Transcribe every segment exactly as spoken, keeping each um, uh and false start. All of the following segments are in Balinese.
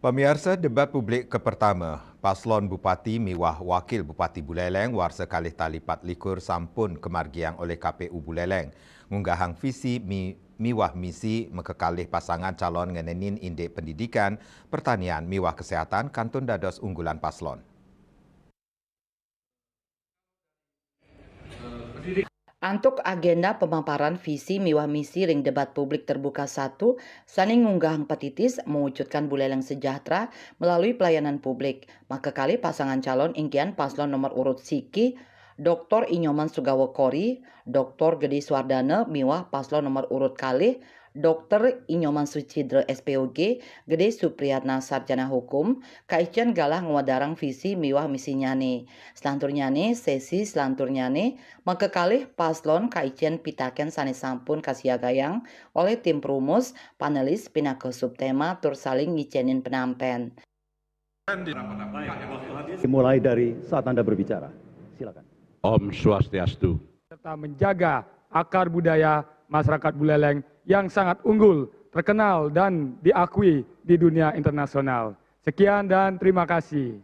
Pamiarsa, debat publik ke pertama, paslon Bupati miwah Wakil Bupati Buleleng warsa kalih tali pat likur sampun kemargiang olih K P U Buleleng, ngunggahang visi mi-, miwah misi makakalih pasangan calon ngenenin indik pendidikan, pertanian, miwah kesehatan kantun dados unggulan paslon. Antuk agenda pemaparan visi miwah misi ring debat publik terbuka satu, sane ngunggahang petitis mewujudkan Buleleng sejahtera melalui pelayanan publik, maka kalih pasangan calon inggihan paslon nomor urut siki, Doktor Inyoman Sugawa Kori, Doktor Gede Suardana miwah paslon nomor urut kalih, Doktor Inyoman Sucidra S P O G, Gede Supriyatna Sarjana Hukum, kaicen galah ngwedarang visi miwah misinyane. Selanturnyane, sesi selanturnyane, maka kalih paslon kaicen pitaken sane sampun kasiagayang olih tim perumus, panelis pinaka subtema tur saling ngicenin penampen. Dimulai dari saat Anda berbicara. Silakan. Om Swastiastu. Serta menjaga akar budaya masyarakat Buleleng yang sangat unggul, terkenal dan diakui di dunia internasional. Sekian dan terima kasih.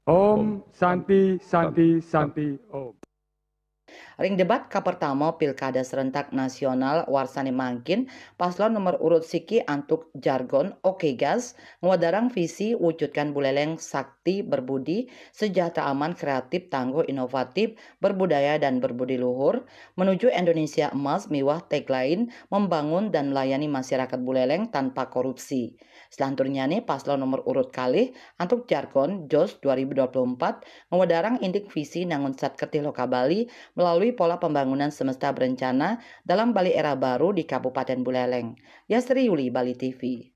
Om Santi Santi Santi Om. Ring debat kapertama Pilkada Serentak Nasional warsane mangkin, paslon nomor urut siki antuk jargon Oke Gas ngwedarang visi wujudkan Buleleng sakti berbudi, sejahtera aman, kreatif, tangguh, inovatif, berbudaya dan berbudi luhur, menuju Indonesia emas miwah tagline membangun dan melayani masyarakat Buleleng tanpa korupsi. Selanturnyane paslon nomor urut kalih antuk jargon Jos dua ribu dua puluh empat ngwedarang indik visi nangun Satkertih Loka Bali melalui pola pembangunan semesta berencana dalam Bali era baru di Kabupaten Buleleng. Yasri Yuli, Bali T V.